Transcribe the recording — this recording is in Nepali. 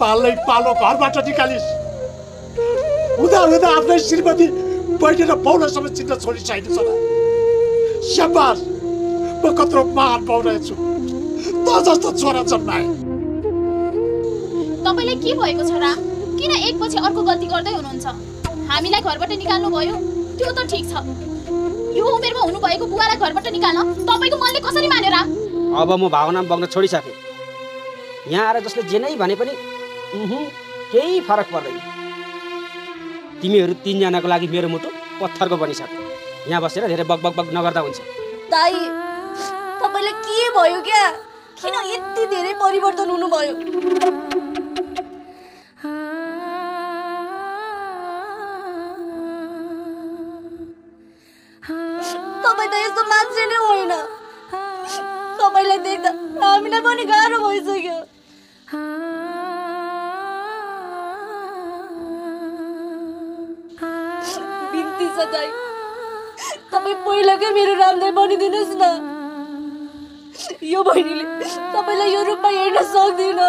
पालै पालो घरबाट निकालिस्। हुँदा हुँदा आफ्नै श्रीमती बैठेर पाउनसम्म चिन्न छोडिसकेको छ। स्याबास, म कत्रो महान पाउ रहेछु। त जस्तो छोरा जन्माए। तपाईलाई के भएको छ र? किन एकपछि अर्को गल्ती गर्दै हुनुहुन्छ? हामीलाई घरबाट निकाल्नु भयो, त्यो त ठीक छ। यो उमेरमा हुनुभएको बुवालाई घरबाट निकाल्न तपाईको मनले कसरी मानेर? अब म भावना बग्न छोडिसके। यहाँ आएर जसले जे नै भने पनि केही फरक पर्दैन। तिमीहरू तीनजनाको लागि मेरो मुटु पत्थरको बनिसक्यो। यहाँ बसेर धेरै बग बग बग नगर्दा हुन्छ। दाइ, तपाईलाई के भयो क्या? किन यति धेरै परिवर्तन हुनुभयो? तपाईँ त यस्तो मान्छे नै होइन। तपाईँलाई देख्दा हामीलाई पनि गाह्रो भइसक्यो। बिन्ती छ दाइ, तपाईँ पहिलाकै मेरो रामलाई बनिदिनुहोस् न। यो बहिनीले तपाईँलाई यो रूपमा हेर्न सक्दिन।